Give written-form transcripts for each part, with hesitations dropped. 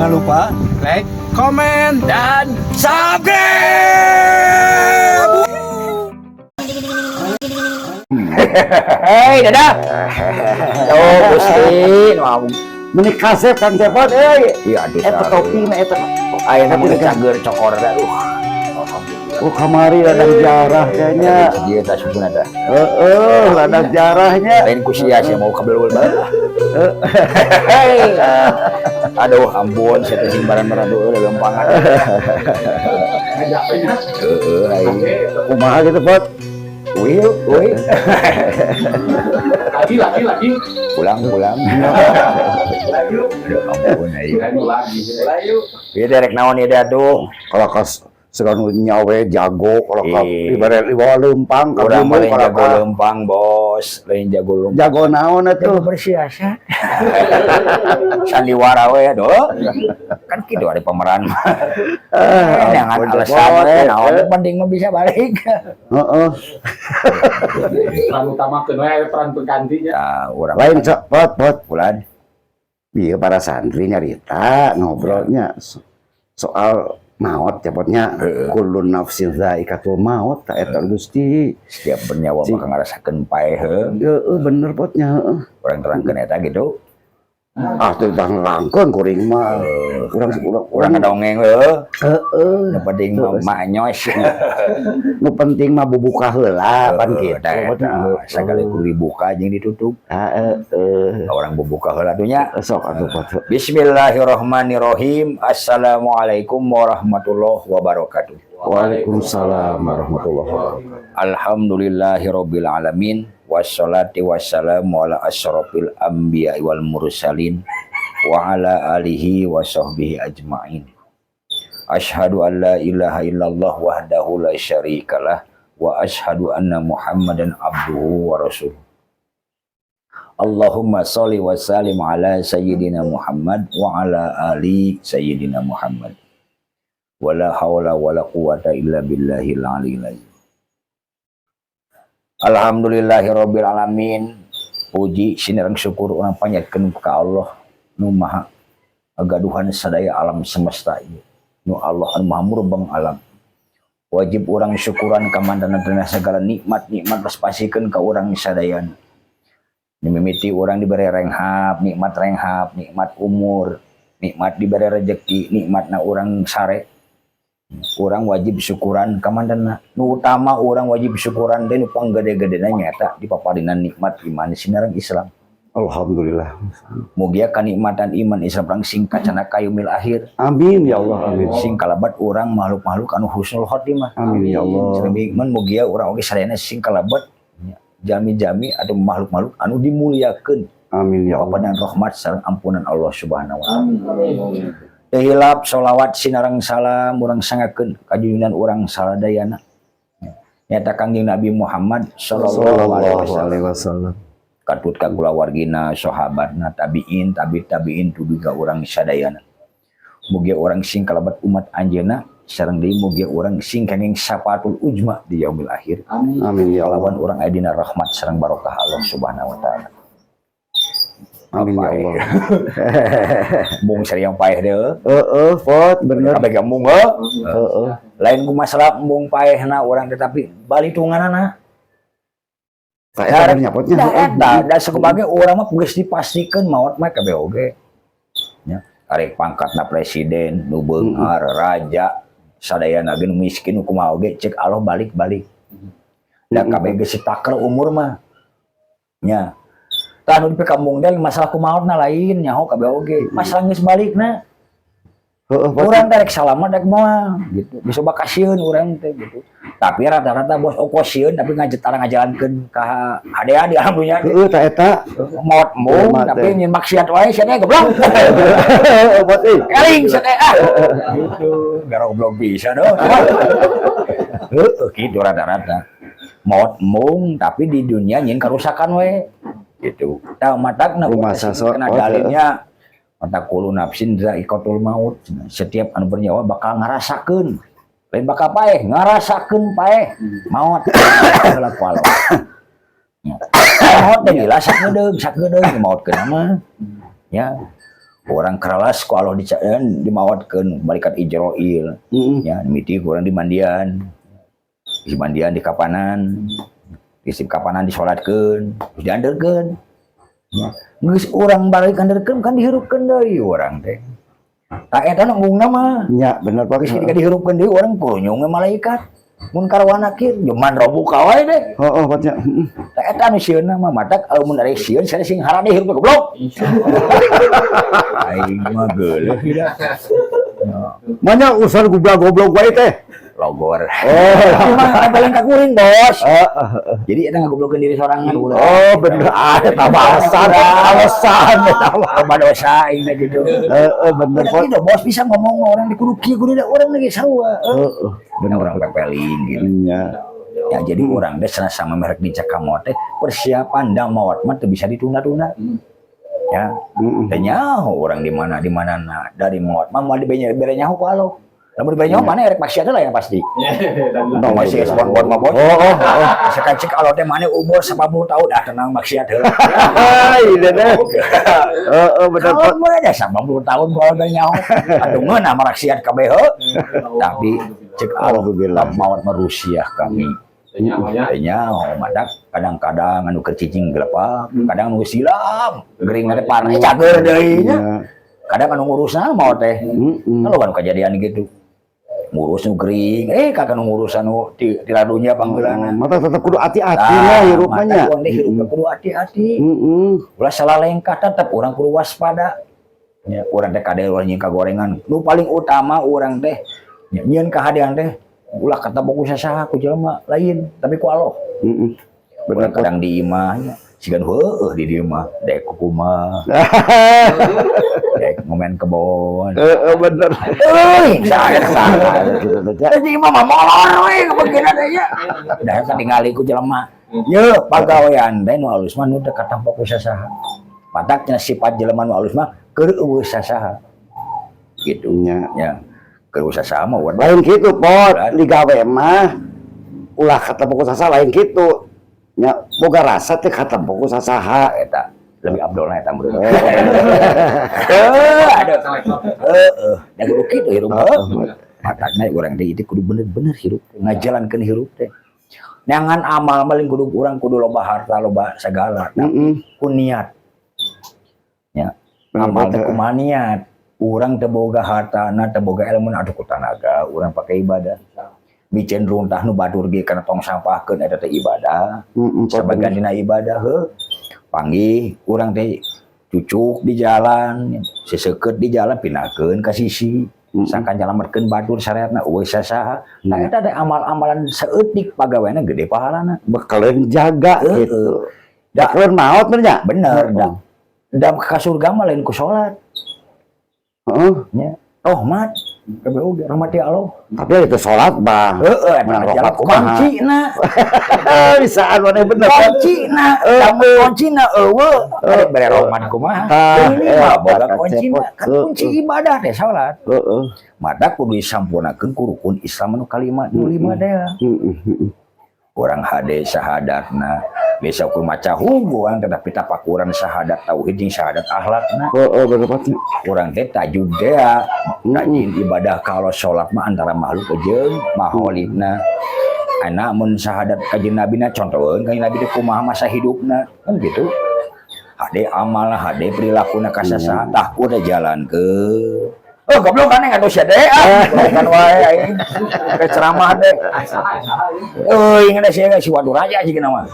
Jangan lupa Like, komen, dan subscribe. Hei, dadah. Oh, Gusti, nu Meni kasep, Kang Cepot euy. Iya, aduh. Eta topi na eta. Ayeuna mah cager cokor dah. Oh, kamari ladang jarah kayaknya. Dia tah sukuna tah. Heeh, ladang jarahnya. Lain ku sia sia mau kabel banget. Hei. Aduh, ampun, saya teh sing barang-barang doa lempangan. Heeh, aing. Kumaha gitu, Pot? Wih, wih. Lagi, lagi, lagi. Pulang, pulang. Lagi. Aduh, ampun aing. Lagi, lagi. Lagi. Ieu derek naon ieu atuh? Kalau kas sekarang nyawe jago kalau ka Ih. dibere dibawa leumpang ka Urang mah gunung lain kalau jago ka lempang, Bos. Lain jago lempang. Jago naon Jago atuh? Bersiasa. Sandiwara we do. Kan kitu ada pemeran mah. Eh, Jangan ampun, alasan Pot, we, naon eh. penting mah bisa balik. Heeh. Peran utama we peran penggantinya. Nah, urang Lain cok, Pot, Pot. Bulan. Iya, para santri nyarita ngobrolnya soal maut cepotnya. Heeh. Kullu nafsin zaikatul maut ta eta, Gusti. Setiap bernyawa Cing. Bakal ngarasakeun paeh heuh. Heeh, bener, Potnya, heeh. Urang terangkeun eta gitu. Ah, tuh bang rangkeun kuring mah. Urang urang Urang ngadongeng heuh. Heeh. Nu penting mah maknyos. Nu penting mah bubuka heula pan kitu. Tah eta sagala kudu dibuka jeung ditutup. Ah, heeh. Urang bubuka heula atuh nya. Sok atuh, Pot. Bismillahirrahmanirrahim. Assalamualaikum warahmatullahi wabarakatuh. Waalaikumsalam warahmatullahi wabarakatuh. Alhamdulillahirabbil alamin wassalati wassalamu ala asyrafil anbiya'i wal mursalin wa ala alihi wa sahbihi ajmain. Asyhadu an la ilaha illallah wahdahu la syarikalah wa asyhadu anna Muhammadan abduhu wa rasuluh. Allahumma sholli wa sallim ala sayyidina Muhammad wa ala ali sayyidina Muhammad. Wala haula wala quwata illa billahil aliyil azim. Alhamdulillahirabbil alamin. Puji sinareng syukur urang panjatkeun ka Allah nu maha agaduhan sadaya alam semesta ieu. Nu Allah anu maha murbeng alam. Wajib urang syukuran ka mandana dina segala nikmat-nikmat tos pasikeun ka urang sadayana. Mimiti urang diberi renghap, nikmat renghap, nikmat umur, nikmat diberi rejeki, nikmatna urang sare. Urang wajib syukuran ka mandana. Nu utama urang wajib syukuran teh nu panggede-gedena nyaeta dipaparinan nikmat iman sinareng Islam. Alhamdulillah. Mugia kanikmatan iman Islam urang sing kacana ka yaumil akhir. Amin ya Allah, amin. Sing kalabat urang makhluk-makhluk anu husnul khotimah. Amin ya Allah. Sareng iman mugia urang oge sadayana sing kalabat jami-jami atau makhluk-makhluk anu dimuliakeun Amin ya Allah. dan rahmat sareng ampunan Allah Subhanahu wa taala. Teu hilap sholawat sinareng salam urang sanggakeun ka junjungan urang saladayana. Nyata Kangjeng Nabi Muhammad sallallahu alaihi Sallallahu wasallam. Alaihi wasallam. Katut ka kulawargina, sahabatna, tabiin, tabi tabiin tuduh ka urang sadayana. Mugia urang sing kalabat umat anjeunna sareng deui mugia urang sing kenging syafaatul uzma di yaumil akhir. Amin ya Allah. Lawan urang aya dina rahmat sareng barokah Allah Subhanahu wa taala. Amin ya Allah. Mung seriang paeh deui. Heeh, Pot, bener. Kabeh ge embung heuh. Heeh. Lain ku masalah embung paehna urang teh, tapi balitunganana. Tah eta bener nya, Potnya. Da eta da sakubage urang mah geus dipastikeun maot mah kabeh oge. Nya, arek pangkatna presiden, nu beunghar, raja, sadayana ge nu miskin nu kumaha oge cek Allah balik-balik. Da kabeh geus ditaker umur mah. Nya. Tah nu dipikambung teh masalah kumaotna lain nyaho kabeh oge. Masalah geus balikna. Heeh, Pot. Urang teh rek salamet rek moal gitu. Bisa bakasieun urang teh gitu. Tapi rata-rata bos oko sieun tapi ngajetara ngajalankeun ka hadea di alam dunya teh. Heeh, tah eta. Maot embung Maot tapi teh. nyin maksiat wae sia teh goblok. Heeh, Pot euy. Eling sia teh ah. Gitu, goblok bisa doh. Heeh, gitu rata-rata. Maot embung tapi di dunia nyin karusakan we. Gitu. Tah matakna Rumah sasor, kena oh, dalilnya mata kullu nafsin za'iqatul maut. Setiap anu bernyawa bakal ngarasakeun. Lain bakal paeh, ngarasakeun paeh maut. Heula ku Allah. Ya. Maut teh gila sakedeung, sakedeung maut keuna mah. Ya. Urang keralas ku Allah dimawatkeun malaikat Ijroil. Ya, mimiti ku urang di mandian. Di mandian di kapanan. Di kapanan disolatkeun, terus dianderkeun. Ya. Geus urang balik anderkeun kan dihirupkeun deui urang teh. Tah eta nu embungna mah. Nya, bener, Pak. Geus ketika dihirupkeun deui urang kurunyung malaikat. Mun karwana kieu man robuka wae deh. Heeh, Pak, nya. Heeh. Tah eta anu sieunna mah matak lamun ari sieun saya sing harade hirup goblok. Aing mah geuleuh tidak. Manya urusan goblok-goblok wae teh. Logor. Oh. Cuma paling kakuring, Bos. Heeh. Jadi eta ngagoblokeun diri sorangan ulah. Oh, bener. Ah, eta mah alasan, alasan eta mah. Loba dosa aing teh gitu. Heeh, bener, Pak. Tapi bos bisa ngomong orang di kudu kieu kudu orang lagi sarua. Heeh. Bener orang pepeling gitu. Nya. Ya jadi orang teh sana sama merek di cakamo teh persiapan da maot mah teu bisa ditunda-tunda. Ya, Heeh. teu nyaho orang di mana nah dari maot mah moal dibere bere nyaho ku Allah. Lamun dibere nyaho mana erek maksiat lah yang pasti. No, Masih bon-bon mah bos. Oh. Misalkan cek Allah teh mana umur 80 tahun dah tenang maksiat heula. Hai, deh. Heeh, bener, Pak. Kalau mulai ada 80 tahun kalau udah nyaho, aduh ngeunah maksiat kabeh heuh. Tapi cek Allah Alhamdulillah. maot merusiah kami. Nya. Teu nyaho madak kadang-kadang anu keur cicing gelepak, kadang anu silam, gering teh parah cager deui nya. Nya. Kadang anu ngurusna maot teh. Heeh. Kalau kan kejadian gitu. Ngurus nu gering, kagak nu ngurus anu di dunya panggeulana. Mata tetep kudu hati-hati lah hirup mah nya. Mata urang teh hirup teh kudu hati-hati. Heeh. Ulah salah lengkah tetep urang kudu waspada. Ya, urang teh kade urang nyieun kagorengan. Nu paling utama urang teh nya, nyieun kahadean teh ulah kata ku sasaha ku jelema lain, tapi ku Allah. Heeh. Bener, Urang kadang di imah nya, sigan heueuh di dieu mah, dek kumaha, dek ngomen kebon. Heeh, bener. Euy, saya salah. Gitu teh, nya. Di imah mah molor we kebeginan teh nya. Dah katingali ku jelema. Ye, pagawean teh nu alus mah nu teu katampo ku sasaha. Mataknya sifat jelema nu alus mah keur euweuh sasaha. Gitu. Nya. Ya. Keur euweuh sasaha mah urang Lain gitu, Pot. Digawe mah ulah katempo ku sasaha lain gitu. Nya boga rasa teh katempo ku sasaha. Eta lebih abdolna eta meureun. Heuh, aduh. Heeh, da kudu kitu hirup. Matakna urang teh itu kudu bener-bener hirup, ngajalankeun hirup teh. Neangan amal maling kudu urang kudu loba harta, loba segala, tapi ku niat. Ya, amal teh kumaha niat. Urang teu boga hartana, teu boga ilmu, aduh ku tanaga urang pake ibadah. Miceun runtah nu batur ge kana tong sampahkeun eta teh ibadah. Heeh, Sabagian dina ibadah heuh. Panggih urang teh cucuk di jalan, seseukeut di jalan pindahkeun ka sisi. Sangkan nyalametkeun batur sareatna euweuh sasaha. Nah eta teh amal-amalan saeutik pagaweana gede pahalana. Bekaleun jaga gitu. Bekaleun maot bener nya? Bener dah. Da ka surga mah lain ku salat. Heeh. Nya. Rahmat. Kabeh oge rahmat ya Allah. Tapi itu salat mah. Heeh, eta Menang jalan rahmat kumaha. kuncina. Bisaan maneh bener kan? Kuncina, lamun kuncina euweuh, ada bere rahmat kumaha. Tah, Ini mah boga eta kuncina, cepot. kan kunci ibadah teh salat. Heeh. Mata kudu disampurnakeun ku rukun Islam nu kalima, nu lima teh. Heeh. Urang hade sahadatna, bisa ukur maca hungguan tetapi tapakuran sahadat tauhid jeung sahadat akhlakna. Heeh, bener Pak. Urang teh tajug teh rajin ibadah kalau salat mah antara makhluk jeung maholikna. Anak mun sahadat kanjeng Nabi na contoheun kanjeng Nabi teh kumaha masa hidupna kan gitu. Hade amalna, hade perilakuna ka sasaha tah kudu jalankeun. Oh, goblok kan atuh sia deh ah. Kan wae aing. Ke ceramah deh. Euy, ingat sia si Wadu Raja sih mah.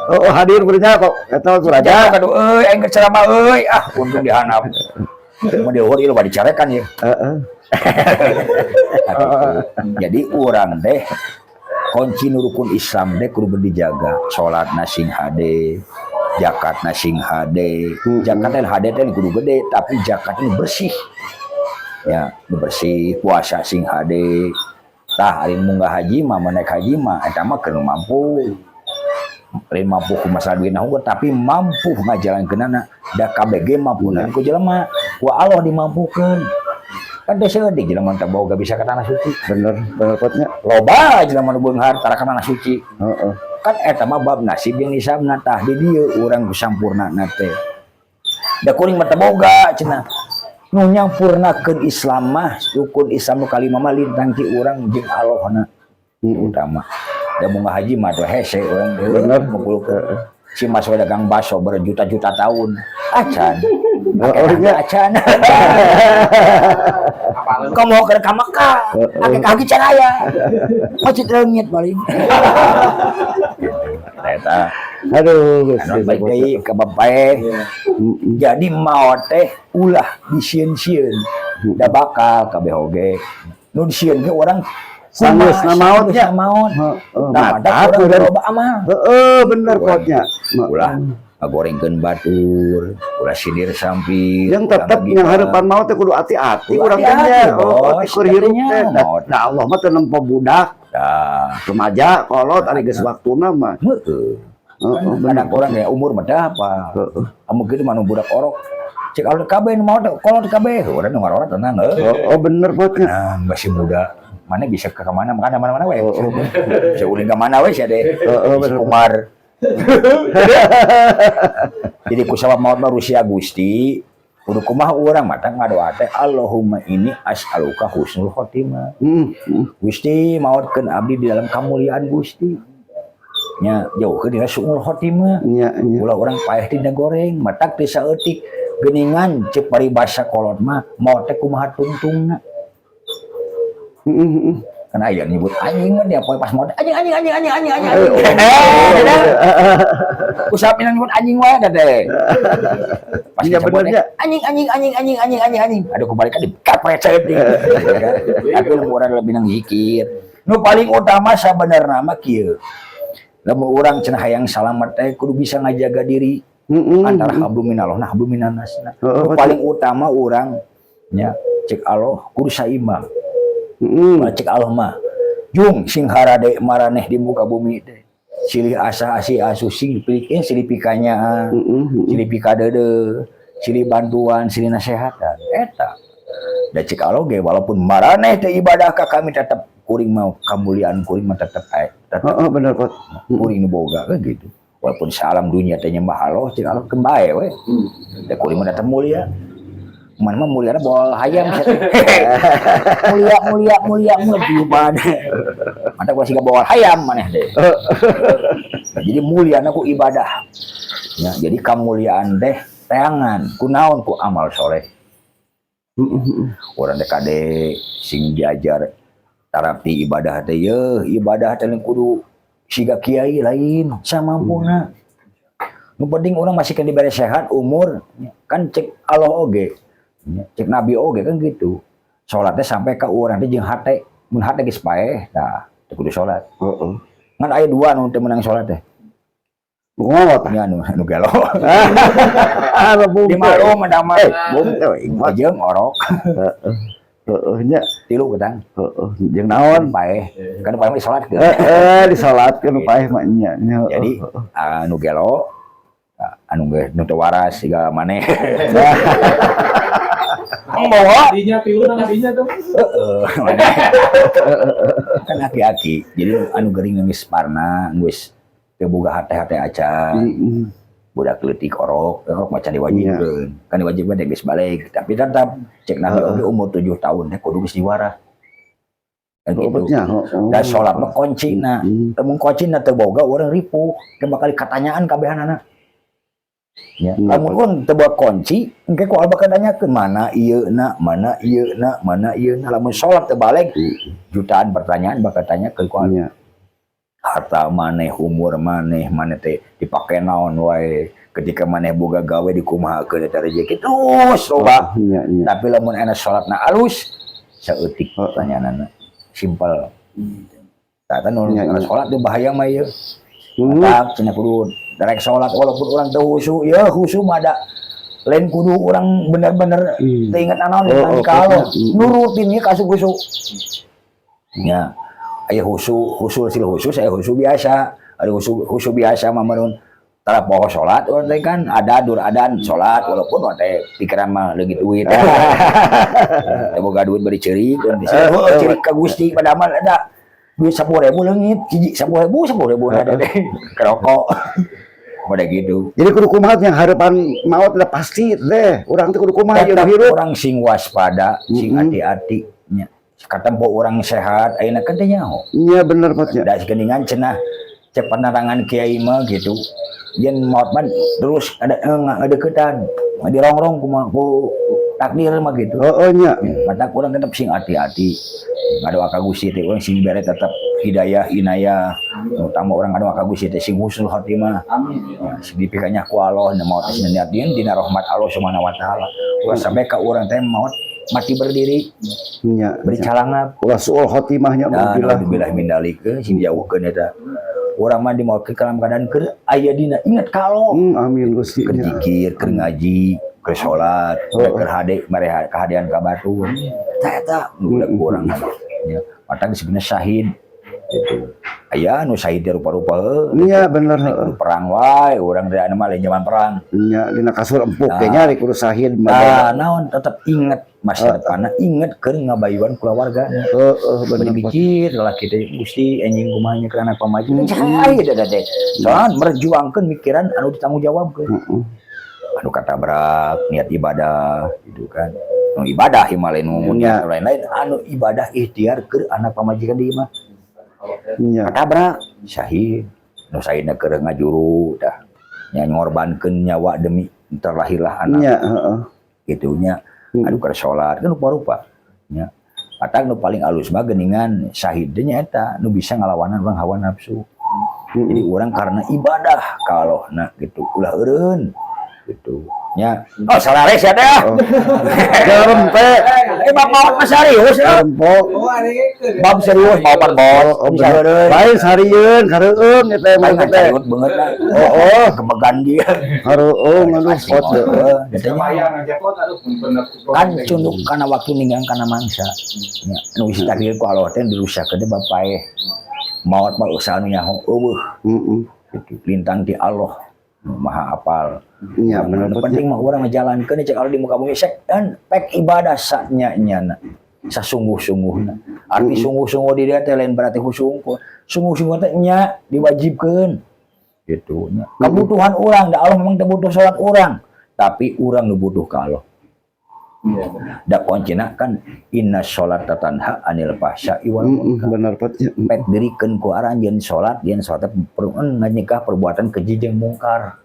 Oh, hadir benernya kok. Eta Wadu Raja. Aduh euy, aing ke ceramah euy. Ah, untung dihanap. Mau diuhur ieu loba dicarekan ya. Heeh. Jadi urang teh kunci nu rukun Islam teh kudu dijaga. Salat sing hade, zakat sing hade. Zakat teh hade teh kudu gede, tapi zakat ini bersih. Ya, nu bersih, puasa sing hade. Tah ari munggah haji mah naik haji mah eta mah keur mampu. Lain mampu ku masalah duit unggul, tapi mampu ngajalankeunana. Da KBG mampu ku jelema, ku Allah dimampukeun. Kan teh seueuh jelema teh boga bisa ka tanah suci. Bener, bener potnya. Loba jelema nu beunghar tara ka tanah suci. Heeh. Kan eta mah bab nasib jeung hisabna tah di dieu urang sampurna teh. Da kuring mah teu boga cenah. Nu nyampurnakeun Islam mah, rukun Islam nu kalima mah lintang ki urang jeung Allahna. Utama. Da mun haji mah teh hese urang. Bener. Ngumpulkeun. Si Mas dagang baso berjuta-juta tahun. Acan. Oh, iya. Acan. Kamu mau ke Mekah, akeh kaki can aya. Masjid leungit paling. Eta Aduh, Gusti. anu baik deui ka bapak. Jadi maot teh ulah disieun-sieun. Da bakal kabeh oge. Nu disieun ge urang Sanggeusna maot nya. Sanggeusna maot. Heeh, Nah, mata urang bener. loba amal. Heeh, bener potnya. Ulah ngagorengkeun batur, ulah sindir sampir. Yang tetep ulah yang harapan maut teh kudu hati-hati Kudu urang teh hati-hati, nya. Oh, bos. ti keur hirup teh. Katanya, maot. Da Allah mah teu nempo budak, Tah, remaja, kolot ari geus waktuna mah. heeh. Heeh, bener. Kadang orang kayak umur mah dah apa. Heeh. Amun kitu mah nu budak orok. Cek alur kabeh nu maot kolot kabeh. Urang nu ngarora tenang heuh. Oh, bener potnya. Nah, masih muda. Mana bisa ke mana, mana mana mana we. Oh, oh. Bisa ulin ke mana we sia deh. Heeh, bener. Kumar. Jadi kusabab maut mah Rusia Gusti, kudu kumaha urang mah teh ngadoa teh Allahumma inni as'aluka husnul khotimah. Gusti, mautkeun abdi di dalam kamuliaan Gusti. Nya jauhkeun dina suul khotimah. Nya. Ulah urang paeh tina goreng, matak teu saeutik geuningan ceuk paribasa kolot mah maot teh kumaha tungtungna. Heeh. Kan aya nyebut anjing mah dia poe pas maot anjing anjing anjing anjing anjing anjing. Eh, oh. Eh, dah. Usap nyebut anjing wae dah teh. Pas Iya, disebut bener, ya. anjing anjing anjing anjing anjing anjing anjing. Aduh, kebalikan di kapret saeutik. Tapi lamun urang lebih nang zikir. Nu paling utama sabenerna mah kieu. Lamun urang cenah hayang salamet teh kudu bisa ngajaga diri antara hablum minallah nah hablum minannas. Heeh, Nu paling utama urang nya cek Allah kudu saimbang. Nah, cek Allah mah jung sing harade maraneh di muka bumi teh. Silih asah asih asuh sing dipilikeun silih pikanya, silih pikadeudeuh, silih bantuan, silih nasehatan. Eta. Da cek Allah ge walaupun maraneh teh ibadah ka kami tetep kuring mau kamuliaan kuring mah tetep aya, tetep Heeh, bener pot. kuring nu boga kan gitu. Walaupun salam dunia teh nyembah Allah, cek Allah keun bae we. Da kuring mah tetep mulia. Mana mah mulia bol hayam mulia mulia mulia mulia tiupan. Mantap gua siga bol hayam maneh deh. Nah, jadi mulia ku ibadah. Ya, jadi kamuliaan teh teangan kunaon ku amal soleh. Urang teh kade sing diajar tarapti ibadah teh ye, ibadah teh lain kudu siga kiai, lain samampuna. Nu penting urang masih kan diberi sehat umur kan cek Allah oge. Cek Nabi oge kan gitu. Salatnya sampai ke urang teh jeung hate, mun hate geus paeh tah teu kudu salat. Ngan aya dua nu teu meunang salat teh. Kumaha tah? Nya anu anu gelo. Ah, Di malum ada mah. Eh, bung teh ingat. Jeung orok Heeh. Heeh nya. tilu ketang. Heeh, jeung naon? Paeh. Kan paeh mah disalatkeun. Heeh, disalatkeun paeh mah nya. Nya. Jadi anu gelo anu geus nu teu waras siga maneh. Bawa Adinya tilu nang adinya tuh. heeh maneh. Kan aki-aki. Jadi anu gering geus parna geus teu boga hate-hate acan. Budak leutik orok, orok macan diwajibkeun. Kan diwajibkeun teh geus balig, tapi tetap cek Nabi oge umur 7 tahun teh kudu geus diwarah. Kan gitu. Obatnya, heeh. Da salat mah kuncina. Lamun kuncina teu boga urang ripuh, teu bakal katanyaan kabehanana. Ya, lamun urang teu boga kunci, engke ku Allah bakal tanyakeun mana ieu na, mana ieu na, mana ieu na. Lamun salat teu baleg, jutaan pertanyaan bakal tanyakeun ku Allah. Harta maneh, umur maneh, maneh teh dipake naon wae. Ketika maneh boga gawe dikumahakeun eta rezeki terus loba. Nya nya. Tapi lamun enak salatna alus, saeutik pertanyaanna. Simpel. Tah nu salat teh bahaya mah ieu. Matak cenah kudu darek salat walaupun urang teu khusyuk, ya khusyuk mah da lain kudu urang bener-bener teu inget naon kalau nurutin ieu ka khusyuk. Ya, aya khusyuk, khusyuk sil khusyuk, saya khusyuk biasa. Ada khusyuk, khusyuk biasa mah meureun tara poho salat urang teh kan ada dur adan salat walaupun urang teh pikiran mah leungit duit. Teu boga duit bari ceurik, urang teh heuh ceurik ka Gusti padahal mah ada duit 10.000 leungit, hiji 10.000, 10.000 ada deh. Kerokok. Pada gitu. Jadi kudu kumaha yang harapan maut udah pasti teh. Urang teh kudu kumaha ieu Tetap hirup. Urang sing waspada, sing hati-hati nya. Katempo urang sehat, ayeuna kan teh nyaho. Iya bener, Pot, nya. Da geuningan cenah cek penerangan kiai mah gitu. Yen maut mah terus ada ngadeukeutan, dirongrong kumaha ku takdir mah gitu. Heeh nya. Mata urang tetap sing hati-hati. Ngadoa ka Gusti teh urang sing bere tetap hidayah inayah. Utama urang ngadoa ka Gusti teh sing husnul khotimah. Amin. Ya, sing dipikanya ku Allah na maut sing niatin dina rahmat Allah Subhanahu wa taala. Ulah sampai ka urang teh maut mati berdiri, Nya. beri calangap. Ulah suul khotimahnya. Nah, naudzubillah. naudzubillah min dalik sing dijauhkeun eta. Urang mah dimautkeun dalam keadaan keur aya dina inget ka Allah. Amin Gusti Keur nya. Zikir, keur ngaji, keur salat, keur hade mere kahadean ka batur. Eta eta nu udah kurang ya. Matak sebenarnya syahid gitu. Aya nu syahid teh rupa-rupa heuh. Iya bener heeh. Kudu perang wae, urang teh anu mah lain zaman perang. Nya dina kasur empuk Nah. ge nya rek kudu sahid mah. Nah, naon tetep inget masa depanna, inget keur ngabayuan kulawarga. Heeh Bari bener. Pot. mikir lalaki teh Gusti enjing kumaha nya keur anak pamajikan. Cai da teh. Soalnya merjuangkeun mikiran anu ditanggung jawabkeun. Anu katabrak niat ibadah gitu kan. Nu ibadah ieu mah lain nu Nya. lain-lain, anu ibadah ikhtiar keur anak pamajikan di imah. Nya. Katabrak syahid. Nu sahidna keur ngajuru dah. Nya ngorbankeun nyawa demi terlahirlah anak Nya heeh. gitu nya. Anu keur salat kan rupa-rupa nya. Matak nu paling alus mah geuningan syahid teh nya eta nu bisa ngalawanan urang hawa nafsu. Jadi urang karena ibadah kalau nah gitu ulah eureun gitu nya. Oh, salares ya teh. Oh. Jarempe. Eh, bab maot mah serius ya. Jarempok. Oh, ada itu. Bab serius mau bos. Oh, Bisa bener. eureun. Lain sarieun kareueung eta mah Lain teh. cariut beungeut lah. Oh. Kemegan dia. Kareueung aduh pot. Heeh, gitu nya. Lumayan aja pot, aduh bener. Kan cunduk kana waktu ninggang kana mangsa nya nu geus takdir ku Allah teh dirusakkeun teh bapae maot mah usaha nu nyaho eueuh gitu lintang ti Allah nu maha apal. Nya bener Nu pot. penting mah urang ngajalankeun cek Allah di muka bumi sek dan pek ibadah saknya nyana sasungguh-sungguhna. Arti sungguh-sungguh di dia teh lain berarti husungkuh sungguh-sungguh teh nya diwajibkeun gitu nya. Kebutuhan urang da Allah memang teu butuh salat urang, tapi urang nu butuh ka Allah. Iya, bener. Da kuncina kan inna sholata tanha anil fahsya'i wal munkar. Bener pot nya. Pek dirikeun ku aranjeun salat yen salat nyegah perbuatan keji jeung mungkar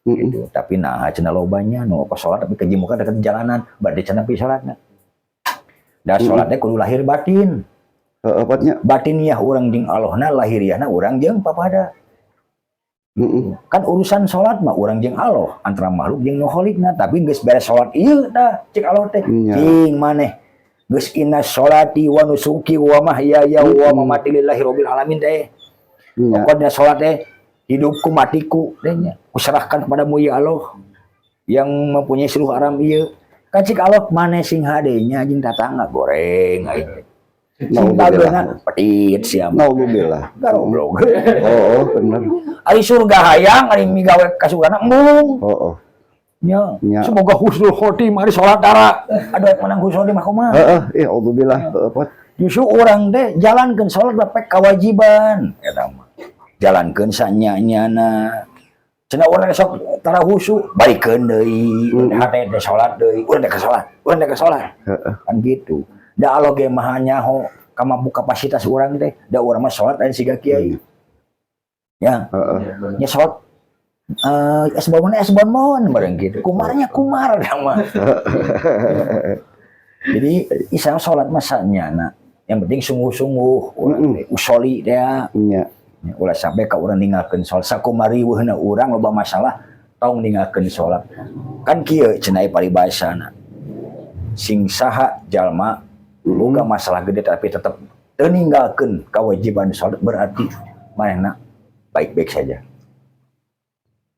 gitu. Tapi nah cenah lobanya nu apa salat tapi keji mungkar deket jalanan, berarti cenah pi salatna. Da salatnya kudu lahir batin. Heeh pot nya. Batiniah urang jeung Allahna, lahiriahna urang jeung papada. Kan urusan salat mah urang jeung Allah, antara makhluk jeung nu kholikna, tapi geus beres salat ieu tah cek Allah teh. Cing maneh geus inna sholati wa nusuki wa mahyaya wa mamati lillahi rabbil alamin teh. Pokoknya salat teh hidupku matiku teh nya kuserahkan kepadamu ya Allah yang mempunyai seluruh alam ieu. Kan cik Allah maneh sing hade nya jeung tatangga goreng aing. Sing Naudzubillah. dageuna petit sia mah. Naudzubillah. Goblok. Oh, bener. Ari surga hayang, ari migawe ka surgana embung. Oh. Nya. Nya. Semoga husnul khotimah ari salat dara. Aduh menang husnul khotimah kumaha? Heeh, ih auzubillah. Heeh, pot. Justru urang teh jalankeun salat pek kewajiban eta mah. Jalankeun sanya-nyana. Cenah urang sok tara husu, balikeun deui, hate teh salat deui, urang teh ka salat, urang teh ka salat. Heeh. Kan gitu. Da Allah ge maha nyaho kamampu kapasitas urang teh, da urang mah salat lain siga kiai. Ya, Heeh. nya salat es bon es bonbon bareng gitu. Kumarnya kumar da mah. Jadi isang salat mah sanyana. Yang penting sungguh-sungguh urang teh usoli teh Nya. ya. Ulah sampai ka urang ninggalkeun salat sakumariweuhna urang loba masalah tong ninggalkeun salat. Kan kieu cenah paribasana. Sing saha jalma boga masalah gede tapi tetep teu ninggalkeun kewajiban salat berarti manehna baik-baik saja.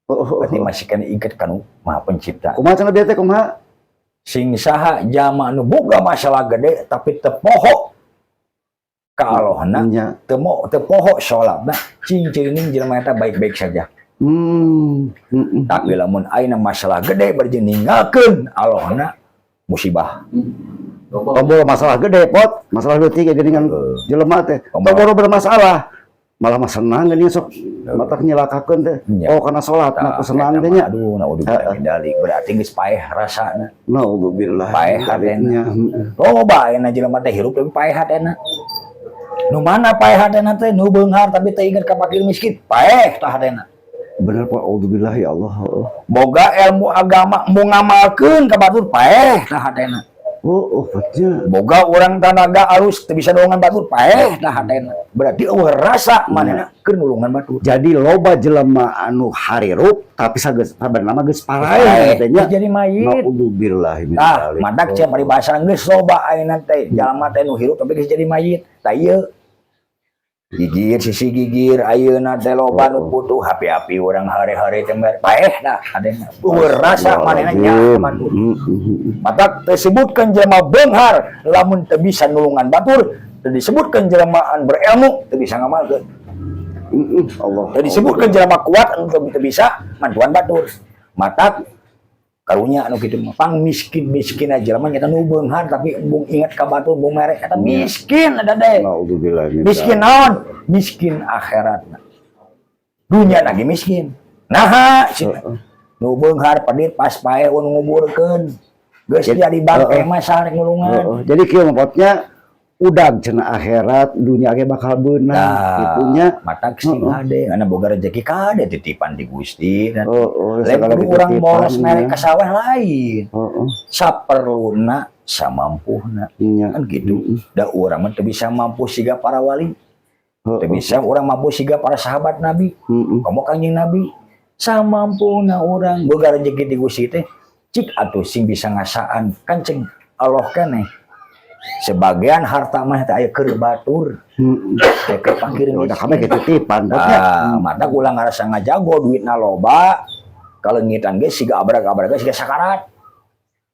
Oh. Berarti masih kena inget kanu Maha Pencipta. Kumaha cenah bieu teh kumaha? Sing saha jalma nu boga masalah gede tapi teu poho ka Allahna, teu mo teu poho salatna, cing cirining jelema eta baik-baik saja. Tapi lamun ayeuna masalah gede bari ninggalkeun Allahna musibah. Tombol masalah gede pot, masalah leutik geuningan jelema teh. Tombol. Tombol bermasalah. Malah mah senang geuning, sok matak nyilakakeun teh. Nya. Oh, kana salat mah ku senang teh nya. Aduh, naudzubillah min dzalik. Berarti geus paeh rasana. Naudzubillah. Paeh hatena. Nya. Loba ayeuna jelema teh hirup tapi paeh hatena. Nu mana paeh hatena teh? Nu beunghar tapi teu inget ka fakir miskin. Paeh tah hatena. Bener, Pak, auzubillah, ya Allah. Boga ilmu agama mau ngamalkeun ka batur, paeh tah hatena. Oh, patnya. Boga urang tanaga alus teu bisa nulungan batur, paeh tah hatena. Berarti euweuh rasa manehna keur nulungan batur. Jadi loba jelema anu harirup tapi sageus sabenerna mah geus paraeh Paeh, teh nya. geus jadi mayit. Naudzubillah min Tah, dzalik. matak sia paribasa geus loba ayeuna teh jalma teh nu hirup tapi geus jadi mayit. Tah ieu gigir sisi gigir ayeuna teh loba nu putuh hapi-hapi urang hare-hare teh mere paeh dah hatena. Euweuh rasa manehna nya batur. Matak disebutkan jelema beunghar lamun teu bisa nulungan batur, teu disebutkan jelema anu berilmu teu bisa ngamalkeun. Allah. Teu disebutkan jelema kuat anu teu bisa mantuan batur. Matak karunya anu kitu mah pang miskin-miskin aja jelema nyata nu beunghar tapi embung inget ka batur, embung mere eta miskin ada deh. Naudzubillah min Miskin dzalik. naon? Miskin akhiratna. Dunia lagi miskin. Naha cenah. Nu beunghar pedit pas paeh nu nguburkeun. Geus jadi bangke mah rek nulungan. Heeh. Jadi kieu mapotnya udag cenah akhirat dunia ge bakal beunang Nah, kitu nya. Matak sing hade, ana boga rezeki kade titipan di Gusti kan. Oh, Lain segala kudu urang dititipan, boros mere nya. Ka saweh lain. Saperluna samampuhna. Nya. Kan gitu. Da urang mah teu bisa mampu siga para wali, teu bisa urang mampu siga para sahabat Nabi. Komo Kanjeng Nabi. Samampuna urang boga rezeki di Gusti teh cik atuh sing bisa ngasaan kan ceng Allah keneh. Sebagian harta mah teh aya keur batur, teh keur fakir Udah miskin. kabeh titipan potnya. Nah, matak ulah ngarasa ngajago duitna loba, kaleungitan ge siga abrag-abrag siga sakarat.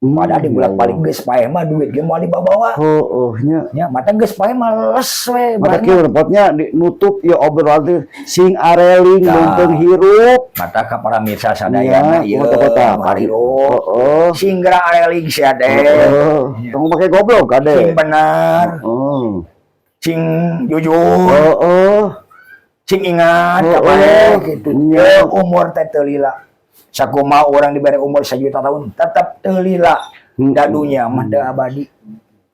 Padahal dibulak-balik geus paeh mah duit ge moal dibawa. Oh, nya. Nya, matak geus paeh mah les we. Mata kieu potnya nutup ya obrolan teh sing areling Nah. leunteng hirup. Mata ka para mirsa sadayana Nya, ieu kota-kota. hirup. Sing geura areling sia teh. Heeh. Tong make goblok kade. Sing bener, sing jujur, sing ingat ka paeh gitu. Nya. Teu umur teh teu lila. Sakumaha urang dibere umur 1 juta tahun tetep teu lila. Da dunya mah teu abadi.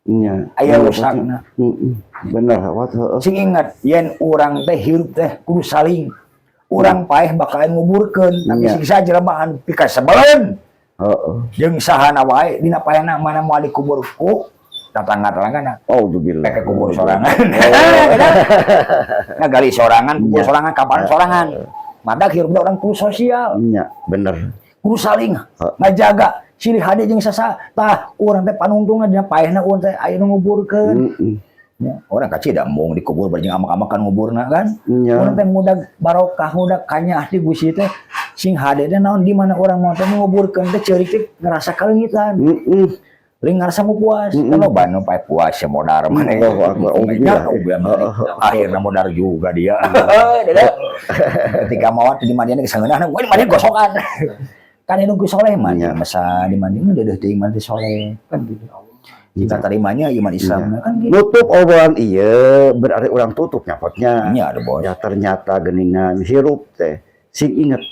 Nya. Aya rusakna. Heeh. Bener, wat heeh. Sing ingat yen urang teh hirup teh kudu saling. Urang paeh bakal nguburkeun, tapi siksa jelema anu pikasebeleun jeung sahana wae dina paehna mana moal dikubur ku tetangga-tetanggana. Auzubillah. Peke kubur sorangan. Ngagali sorangan, kubur sorangan, kapan sorangan. Matak hirupna urang kudu sosial, Nya, bener. Kudu saling ngajaga silih hade jeung sasa. Tah urang teh panungtungna dina paehna urang teh aya nu nguburkeun. Ya, urang kacida embung dikubur bari jeung amak-amakan nguburna kan. Urang teh ngudag barokah, ngudag kanyaah di Gusti teh sing hade teh naon di mana urang mau teh nguburkeun teh ceurik teh ngerasa kaleungitan. Lain ngerasa mau puas. Kalau loba nu pae puas ya modar mana. Allahu Akbar. Oh, Ya, iya. akhirnya modar juga dia. Dede. Ketika maot di mandian geus ngeunah, gue di mandian gosokan. Kan itu soleh mah, masa di mandian udah teuing mah soleh kan gitu. Kita terimanya iman Islam kan gitu. Nutup obrolan iya berarti urang tutup nyapotnya. Iya, ada bos. Ya ternyata geningan hirup teh sing inget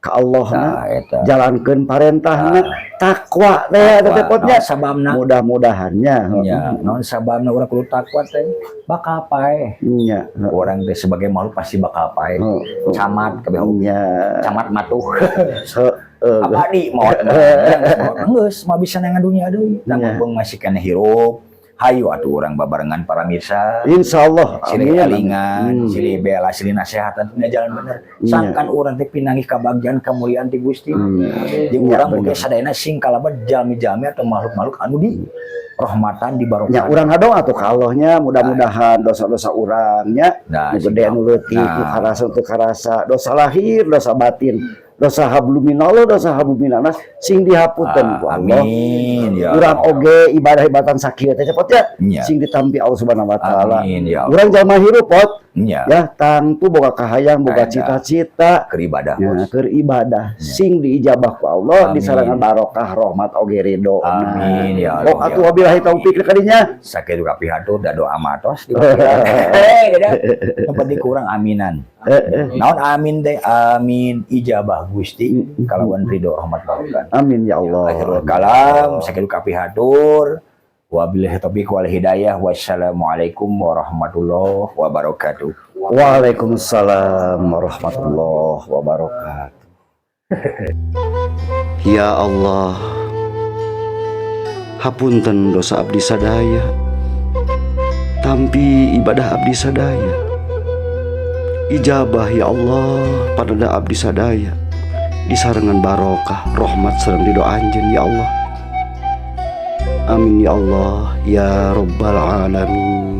ke Allah na, Nah, eta. jalankeun parentahna, takwa teh eta teh potnya. Naon sababna? Mudah-mudahannya. Ya, naon sababna urang kudu takwa teh? Bakal paeh. Nya. Urang teh sebagai makhluk pasti bakal paeh. Camat kabeh camat matuh. Abadi maot. Geus moal bisa nengan dunia deui. Nah, mumpung masih keneh hirup, hayu atuh urang babarengan para mirsa. Insya Allah. Silih Amin. elingan, silih bela, silih nasehatan dina jalan bener. Sangkan urang teh pinanggih kabagjaan kemuliaan ti Gusti. Jeung urang mugi sadayana sing kalebet jalmi-jalmi atau makhluk-makhluk anu di rahmatan di barokah. Nya urang ngadoa atuh ka Allahnya mudah-mudahan dosa-dosa urangnya Nah, nu gede nu leutik, nu karasa teu karasa, dosa lahir, dosa batin. Dosa habluminallah, dosa habluminannas sing dihapunten ku Allah. Amin ya Urang Allah. Oge ibadah ibadatan sakieu teh, Cepot, ya. Nya. Sing ditampi Allah Subhanahu wa taala. Amin ya Allah. Urang jalma hirup, Pot, ya tangtu boga kahayang, boga Aya. Cita-cita Keur ibadah, ya, Bos. Keur ibadah sing diijabah ku Allah Amin. Disarengan barokah, rahmat oge ridho. Amin ya Allah. Oh, atuh wabillahi taufik kadinya. Sakitu kapihatur da doa matos. Eh, da. Tempat dikurang aminan. Naon amin teh? Amin ijabah Gusti kalawan ridho, rahmat, barokah. Amin ya Allah. Akhirul kalam, sakitu kapihatur. Wabillahi taufiq wal hidayah. Wassalamualaikum warahmatullahi wabarakatuh. Waalaikumsalam warahmatullahi wabarakatuh. Ya Allah, hapunten dosa abdi sadaya. Tampi ibadah abdi sadaya. Ijabah ya Allah pada abdi sadaya. Disarengan barokah, rahmat sareng ridho anjeun ya Allah. Amin ya Allah ya Rabbal alamin.